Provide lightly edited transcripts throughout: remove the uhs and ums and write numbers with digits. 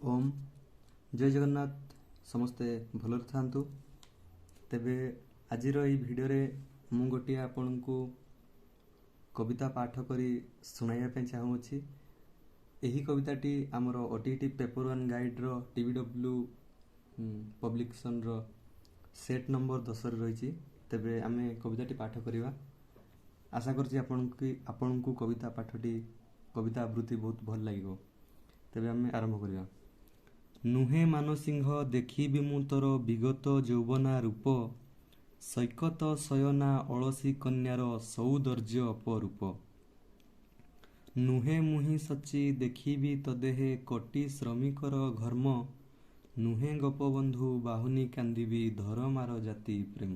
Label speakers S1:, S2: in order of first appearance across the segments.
S1: ଓମ୍ ଜୟ ଜଗନ୍ନାଥ। ସମସ୍ତେ ଭଲରେ ଥାଆନ୍ତୁ। ତେବେ ଆଜିର ଏଇ ଭିଡ଼ିଓରେ ମୁଁ ଗୋଟିଏ ଆପଣଙ୍କୁ କବିତା ପାଠ କରି ଶୁଣାଇବା ପାଇଁ ଚାହୁଁଅଛି। ଏହି କବିତାଟି ଆମର OTET paper 1 ଗାଇଡ଼ର TBW ପବ୍ଲିକେସନର ସେଟ୍ ନମ୍ବର 10ରେ ରହିଛି। ତେବେ ଆମେ କବିତାଟି ପାଠ କରିବା। ଆଶା କରୁଛି ଆପଣଙ୍କୁ କବିତା ପାଠଟି, କବିତା ଆବୃତ୍ତି ବହୁତ ଭଲ ଲାଗିବ। ତେବେ ଆମେ ଆରମ୍ଭ କରିବା। ନୁହେଁ ମାନସିଂହ, ଦେଖିବି ମୁଁ ତୋର ବିଗତ ଯୌବନା ରୂପ, ସୈକତ ଶୟନା ଅଳସୀ କନ୍ୟାର ସୌନ୍ଦର୍ଯ୍ୟ ଅପରୂପ। ନୁହେଁ ମୁହିଁ ଶଚୀ, ଦେଖିବି ତୋ ଦେହେ କୋଟି ଶ୍ରମିକର ଘର୍ମ, ନୁହେଁ ଗୋପବନ୍ଧୁ, ବାହୁନି କାନ୍ଦିବି ଧରମାର ଜାତି ପ୍ରେମ।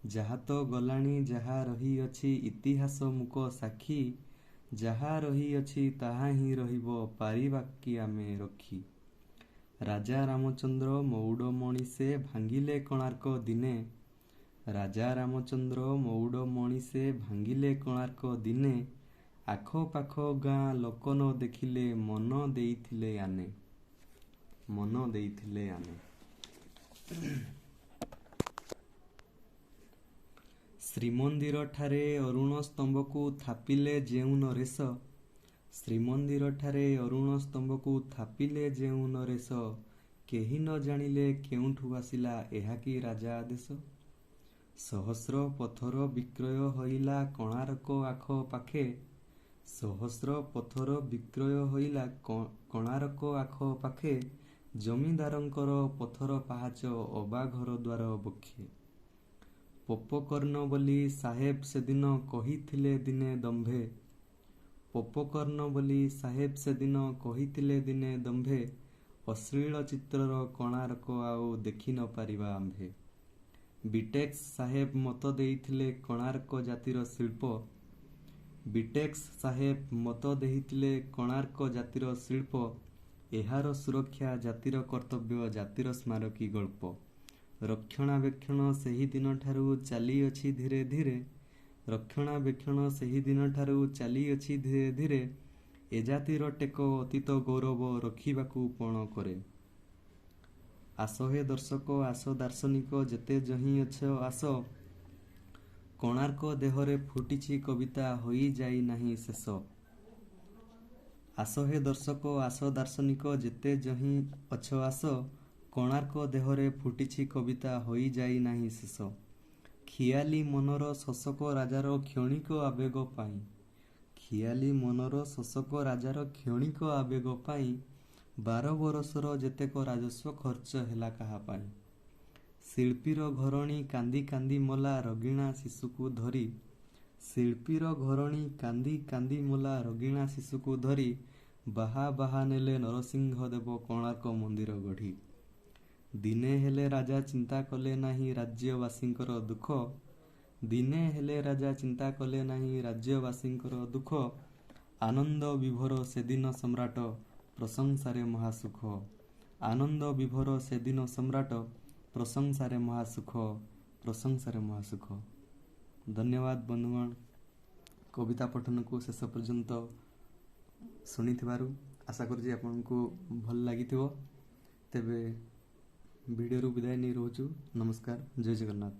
S1: ଯାହା ତ ଗଲାଣି, ଯାହା ରହିଅଛି ଇତିହାସ ମୂକ ସାକ୍ଷୀ, ଯାହା ରହିଅଛି ତାହା ହିଁ ରହିବ, ପାରିବା କି ଆମେ ରଖି? ରାଜା ରାମଚନ୍ଦ୍ର ମଉଡ଼ମଣି ସେ ଭାଙ୍ଗିଲେ କୋଣାର୍କ ଦିନେ, ରାଜା ରାମଚନ୍ଦ୍ର ମଉଡ଼ମଣି ସେ ଭାଙ୍ଗିଲେ କୋଣାର୍କ ଦିନେ, ଆଖପାଖ ଗାଁ ଲୋକ ନ ଦେଖିଲେ ମନ ଦେଇଥିଲେ ଆନେ, ମନ ଦେଇଥିଲେ ଆନେ। ଶ୍ରୀମନ୍ଦିରଠାରେ ଅରୁଣ ସ୍ତମ୍ଭକୁ ଥାପିଲେ ଯେଉଁ ନରେଶ, ଶ୍ରୀମନ୍ଦିରଠାରେ ଅରୁଣ ସ୍ତମ୍ଭକୁ ଥାପିଲେ ଯେଉଁ ନରେଶ, କେହି ନ ଜାଣିଲେ କେଉଁଠୁ ଆସିଲା ଏହା କି ରାଜା ଆଦେଶ? ସହସ୍ର ପଥର ବିକ୍ରୟ ହୋଇଲା କୋଣାର୍କ ଆଖ ପାଖେ, ସହସ୍ର ପଥର ବିକ୍ରୟ ହୋଇଲା କୋଣାର୍କ ଆଖ ପାଖେ, ଜମିଦାରଙ୍କର ପଥର ପାହାଚ ଅବା ଘର ଦ୍ୱାର ବକ୍ଷେ। ପୋପକର୍ଣ୍ଣ ବୋଲି ସାହେବ ସେଦିନ କହିଥିଲେ ଦିନେ ଦମ୍ଭେ, ପୋପକର୍ଣ୍ଣ ବୋଲି ସାହେବ ସେଦିନ କହିଥିଲେ ଦିନେ ଦମ୍ଭେ, ଅଶ୍ଳୀଳ ଚିତ୍ରର କୋଣାର୍କ ଆଉ ଦେଖି ନ ପାରିବା ଆମ୍ଭେ। ବିଟେକ୍ସ ସାହେବ ମତ ଦେଇଥିଲେ କୋଣାର୍କ ଜାତିର ଶିଳ୍ପ, ବିଟେକ୍ସ ସାହେବ ମତ ଦେଇଥିଲେ କୋଣାର୍କ ଜାତିର ଶିଳ୍ପ, ଏହାର ସୁରକ୍ଷା ଜାତିର କର୍ତ୍ତବ୍ୟ, ଜାତିର ସ୍ମାରକୀ ଗଳ୍ପ। ରକ୍ଷଣାବେକ୍ଷଣ ସେହି ଦିନଠାରୁ ଚାଲିଅଛି ଧୀରେ ଧୀରେ, ରକ୍ଷଣାବେକ୍ଷଣ ସେହି ଦିନଠାରୁ ଚାଲିଅଛି ଧୀରେ ଧୀରେ, ଏ ଜାତିର ଟେକ ଅତୀତ ଗୌରବ ରଖିବାକୁ ପଣ କରେ। ଆସ ହେ ଦର୍ଶକ, ଆସ ଦାର୍ଶନିକ, ଯେତେ ଯହିଁ ଅଛ ଆସ, କୋଣାର୍କ ଦେହରେ ଫୁଟିଛି କବିତା ହୋଇଯାଇ ନାହିଁ ଶେଷ। ଆସ ହେ ଦର୍ଶକ, ଆସ ଦାର୍ଶନିକ, ଯେତେ ଯହିଁ ଅଛ ଆସ, କୋଣାର୍କ ଦେହରେ ଫୁଟିଛି କବିତା ହୋଇଯାଇ ନାହିଁ ଶେଷ। ଖିଆଲି ମନର ଶୋଷକ ରାଜାର କ୍ଷଣିକ ଆବେଗ ପାଇଁ, ଖିଆଲି ମନର ଶୋଷକ ରାଜାର କ୍ଷଣିକ ଆବେଗ ପାଇଁ, 12 ବରଷର ଯେତେକ ରାଜସ୍ୱ ଖର୍ଚ୍ଚ ହେଲା କାହା ପାଇଁ? ଶିଳ୍ପୀର ଘରଣୀ କାନ୍ଦି କାନ୍ଦି ମଲା ରୋଗିଣା ଶିଶୁକୁ ଧରି, ଶିଳ୍ପୀର ଘରଣୀ କାନ୍ଦି କାନ୍ଦି ମଲା ରୋଗିଣା ଶିଶୁକୁ ଧରି, ବାହା ବାହା ନେଲେ ନରସିଂହ ଦେବ କୋଣାର୍କ ମନ୍ଦିର ଗଢ଼ି। ଦିନେ ହେଲେ ରାଜା ଚିନ୍ତା କଲେ ନାହିଁ ରାଜ୍ୟବାସୀଙ୍କର ଦୁଃଖ, ଦିନେ ହେଲେ ରାଜା ଚିନ୍ତା କଲେ ନାହିଁ ରାଜ୍ୟବାସୀଙ୍କର ଦୁଃଖ, ଆନନ୍ଦ ବିଭୋର ସେଦିନ ସମ୍ରାଟ ପ୍ରଶଂସାରେ ମହାସୁଖ, ଆନନ୍ଦ ବିଭୋର ସେଦିନ ସମ୍ରାଟ ପ୍ରଶଂସାରେ ମହାସୁଖ, ପ୍ରଶଂସାରେ ମହାସୁଖ। ଧନ୍ୟବାଦ ବନ୍ଧୁଗଣ, କବିତା ପଠନକୁ ଶେଷ ପର୍ଯ୍ୟନ୍ତ ଶୁଣିଥିବାରୁ। ଆଶା କରୁଛି ଆପଣଙ୍କୁ ଭଲ ଲାଗିଥିବ। ତେବେ ଭିଡ଼ିଓରୁ ବିଦାୟ ନେଇ ରହୁଛୁ। ନମସ୍କାର, ଜୟ ଜଗନ୍ନାଥ।